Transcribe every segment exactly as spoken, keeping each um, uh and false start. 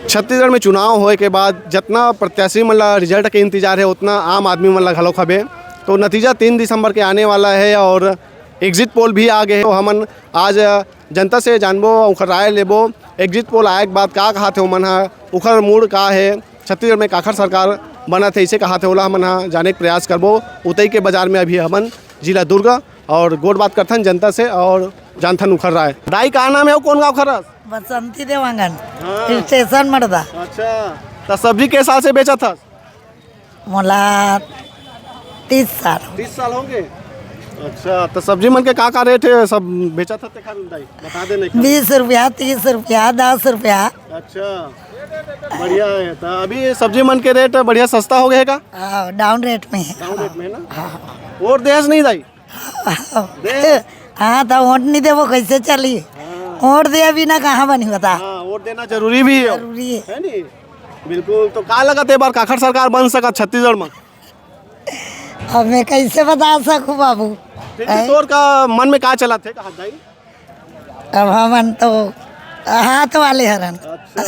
छत्तीसगढ़ में चुनाव होए के बाद जतना प्रत्याशी मन ला रिजल्ट के इंतजार हे, उतना आम आदमी मन ला घलोक हवे। तो नतीजा तीन दिसंबर के आने वाला हे और एग्जिट पोल भी आ गे हे। तो हमन आज जनता से जानबो, उखर राय लेबो, एग्जिट पोल आए के बाद का कहाथे ओमन ह, उखर मूड का हे, छत्तीसगढ़ में काखर सरकार बनत हे, इसे कहाथे, ओला हमन ह जाने के प्रयास करबो। उतई के बाजार में अभी हमन जिला दुर्ग और गोठ बात करथन जनता से और जानथन उखर राय। दाई, का नाम हे अउ कोन गाँव खरस? बसंती देवांगन, हाँ। स्टेशन मड़दा। अच्छा, त सब्जी के साल से बेचत हस? मोला तीस साल। तीस साल हो गे। अच्छा, त सब्जी मन के का का रेट हे, सब बेचत हस तेखर दाई? बता दे नहीं। बीस रुपया, तीस रुपया, दस रुपया। अच्छा, बढ़िया हे। त अभी सब्जी मन के रेट बढ़िया सस्ता हो गे हे का? हाँ, डाउन रेट में हे। डाउन रेट में हे ना? हाँ। वोट दे हस नहीं दाई? हाँ, त वोट नहीं देबो, कैसे चली? हाँ। वोट दे बिना कहाँ बनी, बता। हाँ, वोट देना जरूरी भी हे। जरूरी हे। हे नहीं? बिल्कुल। तो का लगत हे, ए बार काखर सरकार बन सकत छत्तीसगढ़ में? अब मैं कैसे बता सकूं बाबू? फिर भी हैं? तोर का मन में का चलत हे, कहा दाई? अब हमन तो हाथ वाले हरन। अच्छा।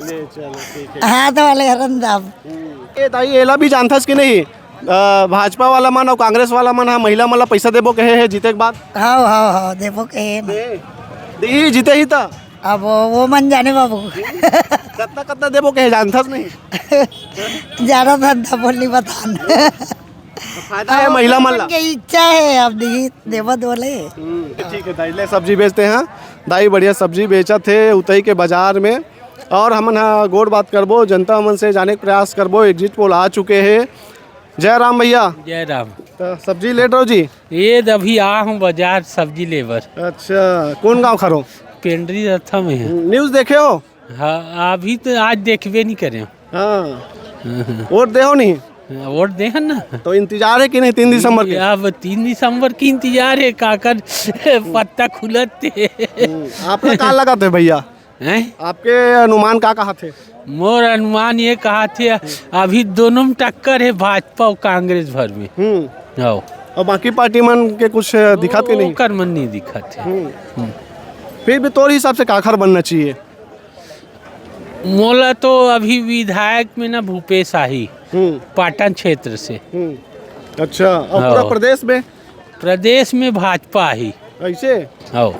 ले, चलो, ठीक हे। हाथ वाले हरन दाब। हम्म। ए दाई, एला भी जानथस कि नहीं? अ, भाजपा वाला मन अउ कांग्रेस वाला मन ह महिला मन ला पैसा देबो कहे हे जीते के बाद। हाव, हाव, हाव, देबो कहे हे ना। दे, देही जीते ही त। अब वो, वो मन जाने बाबू। कतना, कतना देबो कहे जानथस नहीं? ज्यादा धंधा बोल नहीं बतान। फायदा हे अब महिला मन ला। मन के इच्छा हे, अब देही, देबो बोले। हम्म, ठीक हे दाई, ले सब्जी बेचते हैं। दाई बढ़िया सब्जी बेचत हे उतई के बाजार में। और हमन ह गोठ बात करबो, जनता मन से जाने के प्रयास करबो। एग्जिट पोल आ चुके हे। जय राम भैया। जय राम। त सब्जी लेत हव जी? ये त अभी आ हूँ बाजार सब्जी ले बर। अच्छा, कोन गाँव खरो? पेंडरी रथा में हे। न्यूज़ देखे हो? हाँ, अभी तो आज देखबे नहीं करे। हाँ। वोट दे हो नहीं? वोट दे हन ना। तो इंतजार हे कि नहीं तीन दिसंबर के? अब तीन दिसंबर के इंतजार हे, काकर पत्ता खुलत हे। हम्म, आपका का लगत हे भैया? हैं? आपके अनुमान का कहाथे? मोर अनुमान ये कहाथे, अभी दोनों में टक्कर हे, भाजपा अउ कांग्रेस भर में। हम्म। हाव। अउ बाकी पार्टी मन के कुछ दिखत के नहीं? ओकर मन नहीं दिखत हे। हम्म। हम्म। फिर भी तोर हिसाब से काखर बनना चाहिए? मोला तो अभी विधायक में ना भूपेश आही, हम्म। पाटन क्षेत्र से। हम्म। अच्छा, अउ पूरा हाव। प्रदेश में? प्रदेश में भाजपा आही। ऐसे? हाव।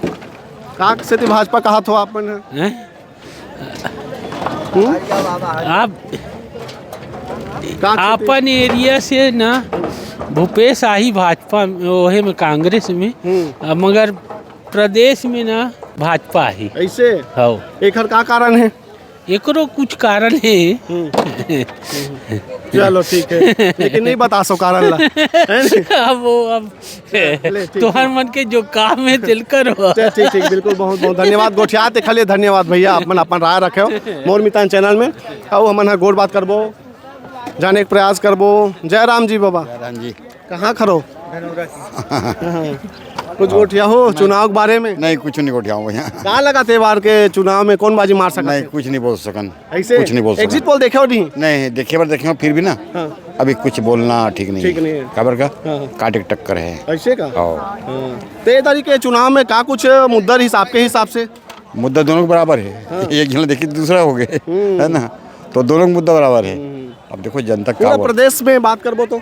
का सेती भाजपा कहाथो आप मन ह? हैं? हम्म? आप का सेती? अपन एरिया से ना भूपेश आही भाजपा में, ओहे में कांग्रेस में, हम्म। आ, मगर प्रदेश में ना भाजपा आही। ऐसे? हाव। एखर का कारण हे? एकरो कुछ कारण हे। हम्म। चलो, ठीक हे, लेकिन नहीं बतासो कारण ला, है नी? अब वो, अब ले, ठीक, तोहर ठीक। मन के जो काम हे, तेल करो। चल, ठीक, ठीक, बिल्कुल, बहुत, बहुत धन्यवाद। गोठियात के लिए धन्यवाद भैया, आप मन अपन राय रखे हो मोर मितान चैनल में। अउ हमन ह गोठ बात करबो, जाने के प्रयास करबो। जय राम जी बाबा। जय राम जी। कहाँ खरो? हाँ। कुछ गोठिया हो चुनाव के बारे में? नहीं, कुछ नहीं गोठिया हो यहाँ। का लगत हे ए बार के चुनाव में कोन बाजी मार सकत हे? नहीं, कुछ नहीं बोल सकन। ऐसे? कुछ नहीं बोल सकन। एग्जिट पोल देखे हो नहीं? नहीं, देखे बर देखे हो, फिर भी ना, हाँ। अभी कुछ बोलना ठीक नहीं ठीक है। नहीं है। काबर का? हाँ। कांटे के टक्कर है। ऐसे का? हाँ। हाँ। तेईस तारीख के चुनाव में का कुछ मुद्दा रहिस आपके हिसाब से? मुद्दा दोनों के बराबर है। हाँ। एक झन देखी दूसरा हो गए, हम्म। है ना? तो दोनों के मुद्दा बराबर है। हम्म। अब देखो जनता का पूरा बोल- प्रदेश में बात करबो तो?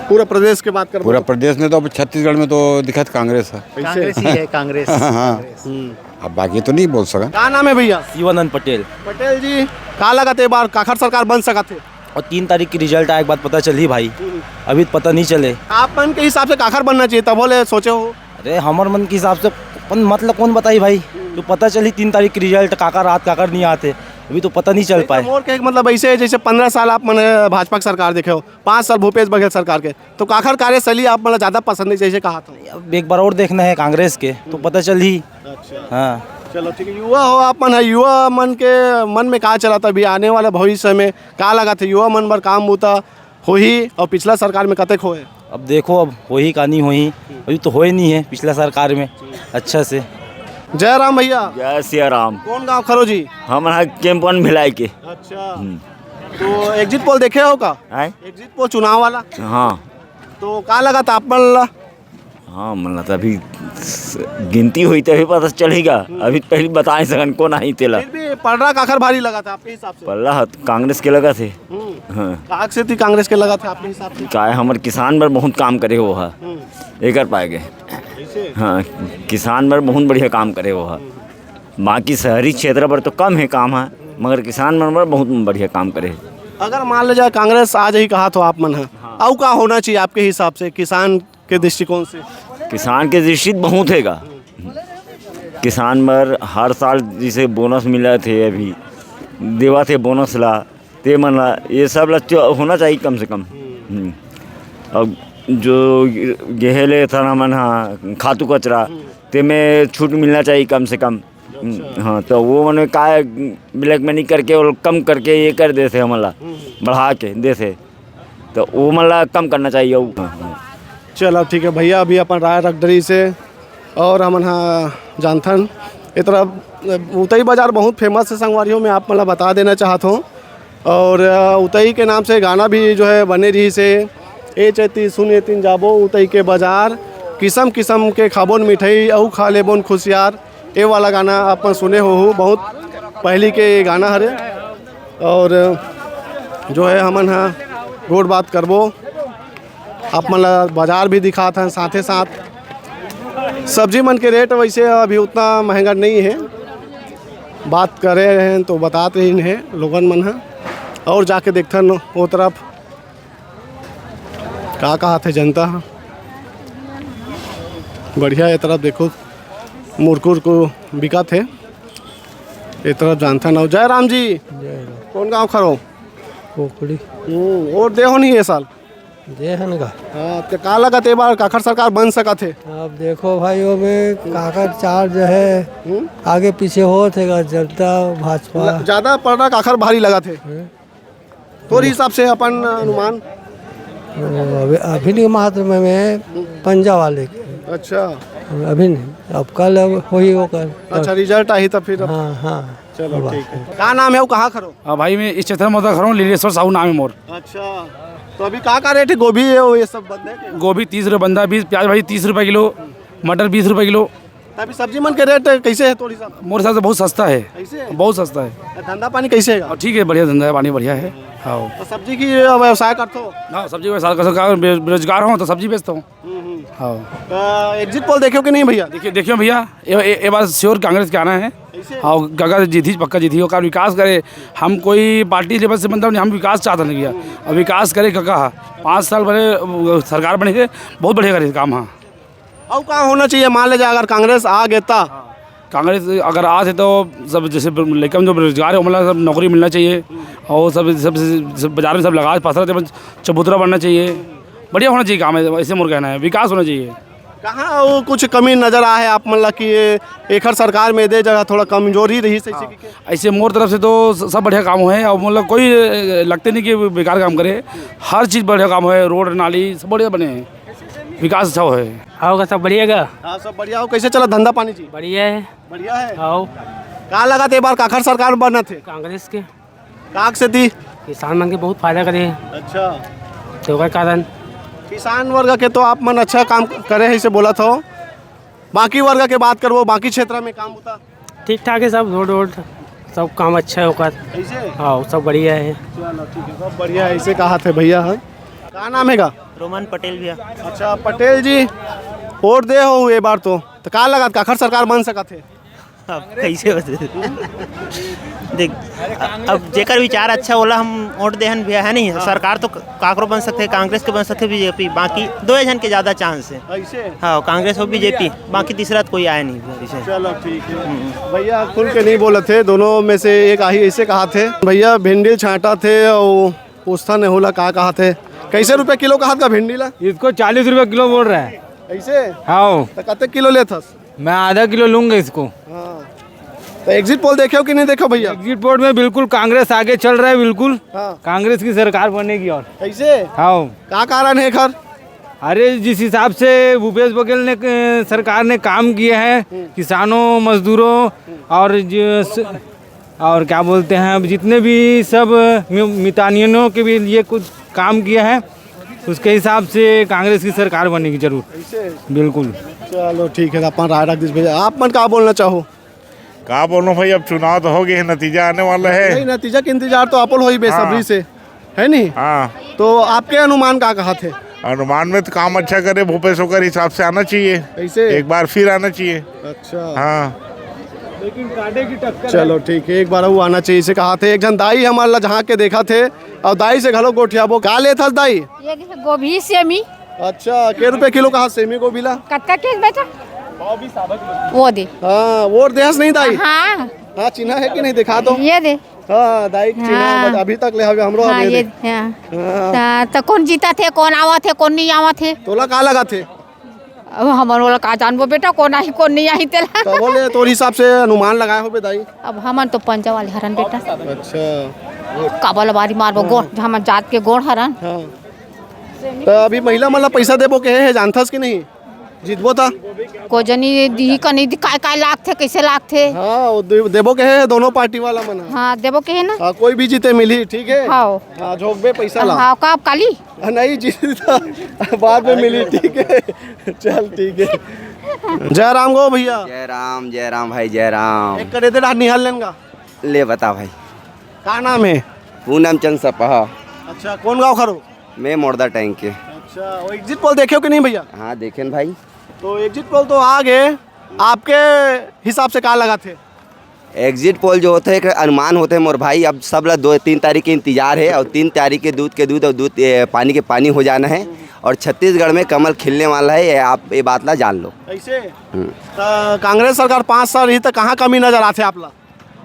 पूरा प्रदेश के बात करबो पूरा तो? प्रदेश में तो अब छत्तीसगढ़ में तो दिखत कांग्रेस है। कैसे? कांग्रेस ही है, कांग्रेस। हाँ। कांग्रेस। हम्म। अब बाकी तो नहीं बोल सका। का नाम है भैया? शिवानंद पटेल। पटेल जी, का लगत हे ए बार काखर सरकार बन सकत हे? और तीन तारीख की रिजल्ट आए के बाद पता चलही भाई, हम्म। अभी तो पता नहीं चले। आप मन के हिसाब से काखर बनना चाहिए, तब होले सोचे हो? अरे, हमर मन के हिसाब से अपन मतलब कौन बताही भाई, जो पता चलही तीन तारीख की रिजल्ट, काकर आत, काकर नहीं आते, अभी तो पता नहीं चल नहीं, तो पाए। मोर के मतलब ऐसे है, जैसे पन्द्रह साल आप मन भाजपा की सरकार देखे हो, पाँच साल भूपेश बघेल सरकार के, तो काखर कार्यशैली आप मन ला ज्यादा पसंद है, जैसे कहा था? अब एक बार और देखना है कांग्रेस के, तो पता चलही। अच्छा। हाँ। चलो ठीक है, युवा हो आप मन है, युवा मन के मन में का चलत हे अभी आने वाला भविष्य में, का लगत हे युवा मन बर काम बूता होही और पिछला सरकार में कतेक होए? अब देखो, अब होही का नहीं होही, अभी तो होए नहीं है पिछला सरकार में अच्छा से। जय राम भैया। जय सिया राम। कौन गांव खरो जी? हमन ह कैंपन भिलाई के। अच्छा। हम्म। तो एग्जिट पोल देखे हो का? हैं? एग्जिट पोल चुनाव वाला। हाँ। तो का लगत हे आप मन ला? हाँ, मतलब, अभी स-, गिनती होही तभी पता चलेगा। अभी पहली बता नहीं सकन कोन आही तेला। फिर भी पलड़ा काखर भारी लगथे आपके हिसाब से? पलड़ा ह कांग्रेस के लगथे। हम्म। हाँ। काक से थी कांग्रेस के लगथे आपके हिसाब से? काय, हमर किसान बर बहुत काम करे वो ह। हम्म। एकर पाए गे। ऐसे? हाँ, किसान बर बहुत बढ़िया काम करे वो ह। बाकी शहरी क्षेत्र बर तो कम हे काम ह, मगर किसान मन बर बहुत बढ़िया काम करे हे। अगर मान ले जाए कांग्रेस आ जाही कहा तो आप मन ह, हाँ। अउ का होना चाहिए आपके हिसाब से किसान के दृष्टिकोण से? किसान के दृष्टि बहुत हे गा। किसान बर हर साल जैसे बोनस मिलत हे, अभी देवत हे बोनस ला, ते मन ला, ये सब ला च-, होना चाहिए कम से कम। हम्म। अब जो गेहे ले थन हमन हा खातू कचरा, ते में छूट मिलना चाहिए कम से कम। अच्छा। हाँ, तो वो मन का black money करके और कम करके ये कर देथे हमन ला, हम्म। बढ़ा के देथे, तो वो मन ला कम करना चाहिए। उ-, हाँ, हाँ। चलो ठीक है भैया, अभी अपन राय रख डरी से और हमन हा जानथन। ए तरफ उतई बाजार बहुत famous है संगवारी हो, मैं आप मन ला बता देना चाहत हूँ। और, अ, उतई के नाम से गाना भी जो है बने रही से, ए चैती सुन ए तीन जाबो उतई के बाजार, किसम किसम के खाबोन मिठाई अउ खा लेबोन खुशियार। ये वाला गाना आप मन सुने हो, बहुत पहली के ये गाना हरे। और जो है हमन हा रोड बात करबो, आप मन ला बाजार भी दिखात हन, साथे साथ सब्जी मन के रेट वैसे अभी उतना महंगा नहीं है, बात करे हैं तो बतात रही है लोगन मन ह। और जाके देखथन वो तरफ का कहा थे जनता ह। बढ़िया, ये तरफ देखो मुरकुर को बिकत हे, ये तरफ जानथन। और जय राम जी, जय राम। कौन गाँव खरो? कोकड़ी। हम्म, वोट दे हो नहीं ये साल? दे हन गा। हाँ, तो का लगत ए बार काखर सरकार बन सकत हे? अब देखो भाई, ओमे काखर चार्ज है, हम्म? आगे पीछे होत हे गा, जनता भाजपा। ल-, ज्यादा पलड़ा काखर भारी लगत हे? हम्म। तोर हिसाब से अपन अनुमान? अभी, अभी नहीं मात्र में, में पंजा वाले के। अच्छा। अभी नहीं, अब कल अब होही ओकर। अच्छा, result आही तो फिर अब। हाँ, हाँ। चलो, वाह। ठीक है। का नाम है वो, कहाँ खरो? हाँ भाई, मैं इस क्षेत्र में उधर खड़ा हूँ, लीलेश्वर साहू नाम है मोर। अच्छा, तो अभी का, का रेट है? गोभी है वो, ये सब बंद है क्या? गोभी तीस रुपये बंदा, बीस, प्याज भाई तीस रुपये किलो, मटर बीस रुपये किलो। तो अभी सब्जी मन के रेट कैसे है थोड़ी सा? मोर हिसाब से बहुत सस्ता है। कैसे है? बहुत सस्ता है। तो धंधा पानी कैसे है? और ठीक है, बढ़िया धंधा है, पानी बढ़िया है। हाँ। तो सब्जी की व्यवसाय करते हो? हाँ, सब्जी व्यवसाय कर सकता हूँ, बे-, बेरोजगार हूँ तो सब्जी बेचता हूँ। हम्म, हम्म। हाँ। तो exit poll देखे हो कि नहीं भैया? देखिए, देखिए भैया, ये, ये, ये बार sure कांग्रेस के आना है। कैसे? हाँ, काका जीती, पक्का जीती, ओकर विकास करे। हम कोई पार्टी लेवल से मतलब नहीं, हम विकास चाहते नहीं भैया। और विकास करे काका, पाँच साल बने, अ, सरकार बनी है, बहुत बढ़िया करे काम। हाँ। और का होना चाहिए, मान ले जा अगर कांग्रेस आ गए ता? कांग्रेस अगर आथे तो सब जैसे लइका मन जो बेरोजगार है, ओमन ला सब नौकरी मिलना चाहिए और सब, सब, सब बाजार में सब लगा पसरा, चबूतरा बनना चाहिए, बढ़िया होना चाहिए काम है, ऐसे मोर कहना है, विकास होना चाहिए। कहाँ वो कुछ कमी नजर आए है आप मन ला कि ये एखर सरकार में दे जगह थोड़ा कमजोरी रही से? हाँ। ऐसे मोर तरफ से तो स-, सब बढ़िया काम होए और मतलब कोई, अ, लगते नहीं कि बेकार काम करे, हर चीज़ बढ़िया काम होए, रोड नाली सब बढ़िया बने हैं, विकास अच्छा होए। आओ का सब बढ़िया का? हाँ, सब बढ़िया हो। कैसे चला धंधा पानी जी? बढ़िया है। बढ़िया है। आओ। का लगत ए बार काखर सरकार बनत हे? कांग्रेस के। काक से दी? किसान मन के बहुत फायदा करे हे। अच्छा। तो ओकर कारण। किसान वर्ग के तो आप मन अच्छा काम करे है, इसे बोलत हो। बाकी वर्ग के बात करबो, बाकी क्षेत्र में काम होता? ठीक ठाक है सब, रोड वोड, सब काम अच्छा है ओकर। ऐसे? हाँ, सब बढ़िया है। चलो ठीक है, सब बढ़िया है, ऐसे कहा थे भैया। हाँ, का नाम है का? रोमन पटेल भैया। अच्छा पटेल जी, वोट दे हो ए बार तो, तो का लगत काखर सरकार बन सकत है? अब कैसे बता-, देख, अब जेकर विचार अच्छा होला हम वोट देहन भैया, है नहीं? सरकार तो काकरो बन सकते, कांग्रेस के बन सकते, बीजेपी, बाकी दो झन के ज़्यादा चांस है। ऐसे? हाँ, कांग्रेस हो बीजेपी, बाकी तीसरा तो कोई आया नहीं भैया, ऐसे। चलो ठीक है। हम्म। भैया खुल के नहीं बोलत थे, दोनों में से एक आही ऐसे कहा थे। भैया भिंडी छांटा थे और पूछता नहीं होला का कहा थे, कैसे रुपये किलो कहा था भिंडी ला? इसको चालीस रुपये किलो बोल रहा है। ऐसे? हाँ। तो कते किलो लेथस? मैं आधा किलो लूंगा इसको। हाँ। तो एग्जिट पोल देखे हो कि नहीं देखे हो भैया? एग्जिट पोल में बिल्कुल कांग्रेस आगे चल रहा है, बिल्कुल। हाँ। कांग्रेस की सरकार बनेगी और। कैसे? हाँ। का कारण है खर? अरे, जिस हिसाब से भूपेश बघेल ने, अ, सरकार ने काम किए हैं, हम्म। किसानों, मजदूरों हम्म। और जो स-, और क्या बोलते हैं, अब जितने भी सब मि-, मितानियनों के भी लिए कुछ काम किए हैं, उसके हिसाब से कांग्रेस की सरकार बनेगी जरूर। ऐसे? बिल्कुल। चलो ठीक है, अपन राय रख दीजिए भैया, आप मन का बोलना चाहो? का बोलूं भाई, अब चुनाव तो हो गए है, नतीजा आने वाला है। नहीं, नतीजा के इंतजार तो अपन हो ही बेसब्री हाँ। से, है नहीं? हाँ। तो आपके अनुमान का कहा थे? अनुमान में तो काम अच्छा करे भूपेश, ओकर हिसाब से आना चाहिए। ऐसे? एक बार फिर आना चाहिए। अच्छा। हाँ। लेकिन कांटे की टक्कर चलो है। ठीक है, एक बार वो आना चाहिए से कहा थे। एक झन दाई हमारे ला जहाँ के देखा थे, और दाई से घलो गोठियाबो। का लेत हस दाई? ये दे गोभी सेमी। अच्छा, के रुपए किलो कहा सेमी गोभी ला? कतका के बेटा? वो दे। हाँ, वोट देहस नहीं दाई? हाँ। हाँ, चिन्हा है कि नहीं, दिखा दो। ये दे। हाँ, दाई के चिन्हा हाँ। बता, अभी तक ले हवे हमरो हाँ, अभी ये दे। हाँ। हाँ। त, त कौन जीता थे, कौन आवा थे, कौन नहीं आवा थे? तोला का लगा थे? अब हमन ओला का जानबो बेटा, कौन आही, कौन नहीं आही तेला। तो बोले, तोर हिसाब से अनुमान लगाए होबे दाई? अब हमन तो पंजा वाले हरन बेटा। अच्छा। काबर ला बारी मारबो, हाँ। गोड़, हमन जात के गोड़ हरन। हाँ। तो अभी महिला मन ला पैसा देबो के हे, जानथस कि नहीं? जीतबो ता? को जनी दिही का नहीं दिही, काय, काय लागथे, कैसे लागथे? हाँ, वो दे-, देबो के हे दोनों पार्टी वाला मन ह। हाँ, देबो के हे ना। हाँ, कोई भी जीते मिली, ठीक है? हाँ। हाँ, झोंकबे पैसा ला। हाँ, का, काली? हाँ, नहीं जीता, बाद में मिली, ठीक है? चल, ठीक है। जय राम गो भैया। जय राम, जय राम भाई, जय राम। एक करे दे, निहाल लेन गा। ले बता भाई। का नाम है? पूनम चंद सपहा। अच्छा, कौन गाँव खरो? मैं मोड़दा टैंक के। अच्छा, वो एग्जिट पोल देखे हो कि नहीं भैया? हाँ, देखेन भाई। तो एग्जिट पोल तो आ गए, आपके हिसाब से का लगा थे? एग्जिट पोल जो होते हैं, एक अनुमान होते हैं मोर भाई। अब सब ला दो तीन तारीख के इंतजार है, और तीन तारीख के दूध के दूध और दूध, ए, पानी के पानी हो जाना है, और छत्तीसगढ़ में कमल खिलने वाला है, ये आप ये बात ला जान लो। ऐसे? हम्म। तो कांग्रेस सरकार पाँच साल रही तो कहाँ कमी नजर आथे आप ला?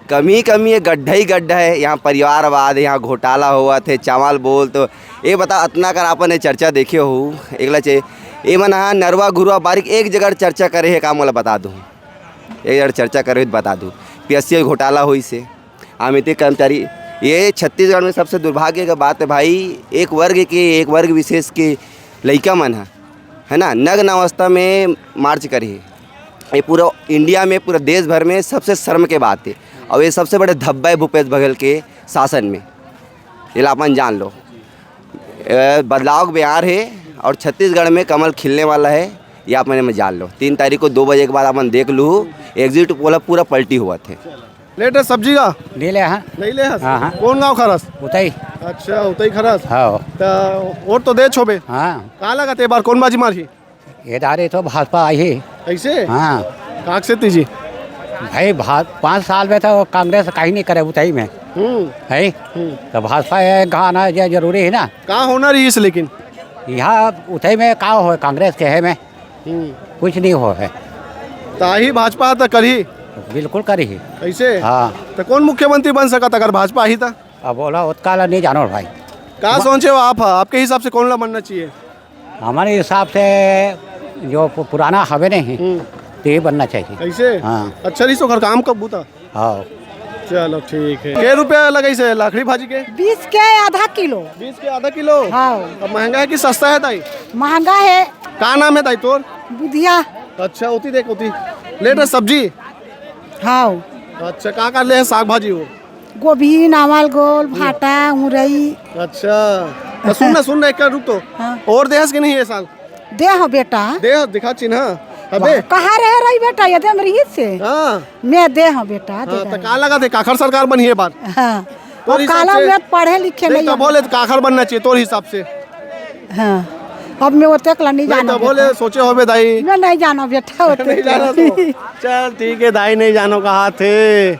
कमी, कमी है, गड्ढा ही गड्ढा है। यहाँ परिवारवाद, यहाँ घोटाला होवत हे, चावल बोल तो ये बता, अतना कर आपन ये चर्चा देखे हो, एकला चे-, ये मन हा नरवा घुरवा बारीक एक जगह चर्चा करे है का, मोला बता दो, एक जगह चर्चा करे हो तो बता दो, पीएससी घोटाला होइस हे, अमित कर्मचारी, ये छत्तीसगढ़ में सबसे दुर्भाग्य का बात है भाई, एक वर्ग के, एक वर्ग विशेष के लइका मन ह, है ना, नग्न अवस्था में मार्च करे हे। ये पूरा इंडिया में, पूरा देश भर में सबसे शर्म के बात है। और ये सबसे बड़े धब्बा है भूपेश बघेल के शासन में, ये ला अपन जान लो। ए, बदलाव के बयार है और छत्तीसगढ़ में कमल खिलने वाला है, ये आप मन जान लो। तीन तारीख को दो बजे के बाद अपन देख लू, एग्जिट पोल पूरा पलटी हुआ थे। लेट है सब्जी का? नहीं ले, हाँ। नहीं ले हस? हाँ, हाँ। कौन गाँव खरस? उतई। अच्छा, उतई खरस। हाँ। त वोट तो दे छोबे। हाँ। का लगत ए बार कौन बाजी मारही? ये दारे तो भाजपा आई है। ऐसे? हाँ। काक से तीजी? भाई, भा-, पाँच साल में तो कांग्रेस कहीं नहीं करे उतई में। हम्म। है? हम्म। तो भाजपा ये गाना ये जरूरी है ना। का होना रही इस लेकिन? यहाँ उतई में का हो, कांग्रेस के है में? हम्म। कुछ नहीं हो है। त आही भाजपा त करही? बिल्कुल करही। ऐसे? हाँ। त कौन मुख्यमंत्री बन सकत अगर भाजपा आही त? अब बोला, ओतका ला नहीं जानो भाई। का सोचे हो आप? आपके हिसाब से कौन ला बनना चाहिए? हमारे हिसाब से जो पु-, पुराना हवे नहीं, हम्म। ते बनना चाहिए। ऐसे? हाँ। अच्छा रही सो घर काम कब बूता? हाँ। चलो ठीक है। के रुपया लगाइस हे लाखड़ी भाजी के? बीस के आधा किलो। बीस के आधा किलो? हाँ। अब महंगा है कि सस्ता है दाई? महंगा है। का नाम है दाई तोर? बुधिया। अच्छा, होती देख होती। लेट है सब्जी? हाँ। अच्छा, का का ले है साग भाजी हो? गोभी, नावल गोल, भाटा, मुरई। अच्छा, तो सुन ना, सुन ना, एक रुक तो। हाँ। और देहस के नहीं ये साल? दे हो बेटा। दे हो, दिखा चिन्हा। अबे। कहाँ रहे रही बेटा, ये दे मेरी से। हाँ। मैं दे हो बेटा, दे हाँ, दे। तो का लगा थे, काखर सरकार बनी है बार? हाँ। तोर अब हिसाब काला से मैं पढ़े लिखे नहीं, नहीं तो है। बोले तो काखर बनना चाहिए तोर हिसाब से। हाँ। अब मैं ओतेक ला नहीं नहीं जाना तो बोले बेटा। सोचे होबे दाई। मैं नहीं जाना बेटा, ओतेक नहीं जाना ला। तो। चल ठीक है दाई, नहीं जानो कहा थे।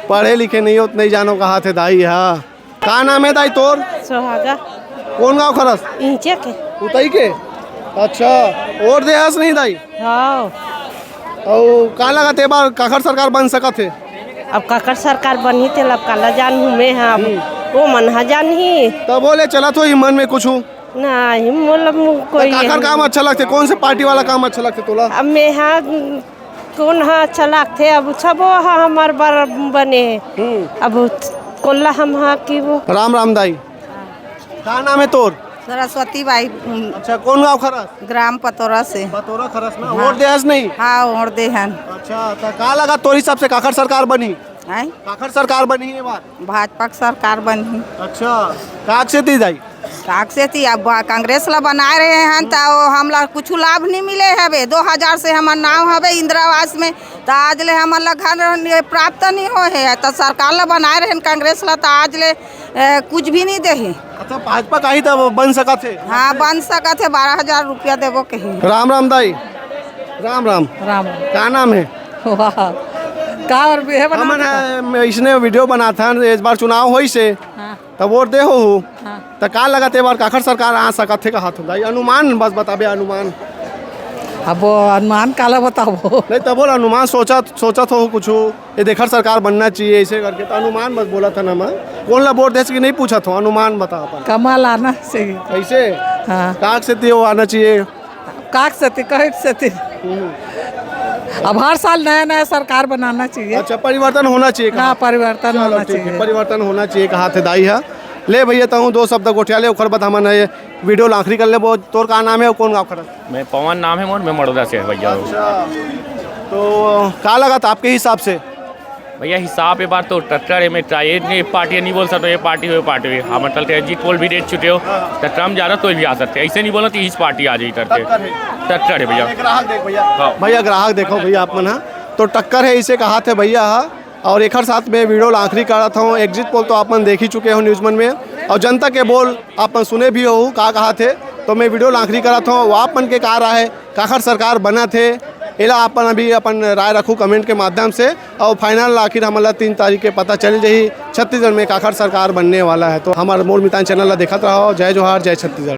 पढ़े लिखे नहीं हो तो नहीं जानो कहा थे दाई, हाँ। का नाम है दाई तोर? सोहागा। कौन गाँव खरस? इंचे के। उतई के? अच्छा, वोट दे हस नहीं दाई? हाँ। अउ का लगत ए बार काखर सरकार बन सकत हे? अब काखर सरकार बनही तेला अब काला जानहूँ मैं, हाँ, अब हम्म। वो मन हा जानही। तब बोले चलत होही मन में कुछ? नहीं, मोला मु-, त कोई काखर काम अच्छा लगथे? कौन से पार्टी वाला काम अच्छा लगथे तोला? अब मैं हा, कौन हा अच्छा लगथे? अब सबो हा हमर बर बने हे। हम्म। अब कोल्ला हम हा कि वो राम राम दाई। का नाम है तोर? सरस्वती बाई, उम, अच्छा, कौन गाँव खरस? ग्राम पतोरा से। पतोरा खरस ना? हाँ। वोट देहस नहीं? हाँ, वोट देहन। अच्छा, त का लगा तोर हिसाब से काखर सरकार बनी? हैं? काखर सरकार बनी ये बार? भाजपा के सरकार बनी। अच्छा, काक से दी जाई? काक से थी, अब कांग्रेस ला बनाए रहे हन, त वो हमला कुछ लाभ नहीं मिले हवे। दो हजार से हमर नाव हवे इंदिरा आवास में, त आज ले हमन ला घर नहीं, प्राप्त नहीं होए हे। त सरकार ला बनाए रहे हन कांग्रेस ला, त आज ले ए, कुछ भी नहीं दे हे। अच्छा, भाजपा का ही तब बन सकत हे? हाँ, बन सकत हे, बारह हजार रुपया देबो कही। राम राम दाई। राम राम। राम राम। का नाम हे? वाह, का और भी है बना हमन, दो। अ, इसने वीडियो बनाथन, इस बार चुनाव होइस हे, हाँ। त वोट दे हो। हाँ। त का लगत हे, ए बार काखर सरकार आ सकत हे, कहाथो दाई? अनुमान बस बताबे, अनुमान। अब वो अनुमान काला बताबो? नहीं, तब बोल, अनुमान सोचत, सोचत हो कुछ, ये देखर सरकार बनना चाहिए, ऐसे करके तो अनुमान बस बोलत हन हम। कोन ला वोट देस कि नहीं पूछत हो, अनुमान बता अपन। कमल आना चाहिए। कैसे? हाँ। काक से वो आना चाहिए? काक से थी, कहीं से थी। हम्म। अब हर साल नया नया सरकार बनाना चाहिए। अच्छा, परिवर्तन होना चाहिए, हाँ, कहा। परिवर्तन चलो, होना ठीक है, चाहिए। परिवर्तन होना चाहिए, कहाथे दाई हे। ले भैया, तहूँ दो शब्द गोठिया ले, ओखर बाद हमन ये वीडियो ला आखिरी कर लेबो। तोर का नाम हे अउ कोन गाँव खड़ा? मैं पवन नाम हे मोर, मैं मड़ोदा से भैया। अच्छा, तो का लगत आपके हिसाब से? भैया, हिसाब ए बार तो टक्कर हे, मैं ट्राई नहीं, पार्टी नहीं बोल सकता, ये पार्टी हो, ये पार्टी हो। हमर चलते एग्जिट पोल भी देख चुके हो, तो ट्रम्प जा रहा तो भी आ सकते, ऐसे नहीं बोलना कि इस पार्टी आ जाए करके। टक्कर हे। टक्कर हे भैया। ग्राहक देख भैया। हाँ। भैया, ग्राहक देखो भैया, आप मन हा तो टक्कर हे, इसे कहाथे भैया हा। और एखर साथ में वीडियो ला आखिरी करत हूँ। एग्जिट पोल तो आप मन देख ही चुके हो न्यूज मन में, और जनता के बोल आप मन सुने भी हो का कहाथे। तो मैं वीडियो ला आखिरी करत हूँ, वो आप मन के का राय हे, काखर सरकार बनत हे, एला आप मन अभी अपन राय रखू कमेंट के माध्यम से। और फाइनल आखिर हमन ला तीन तारीख के पता चल जाही छत्तीसगढ़ में काखर सरकार बनने वाला हे। तो हमर मोर मितान चैनल ला देखत रहो। जय जोहार, जय छत्तीसगढ़।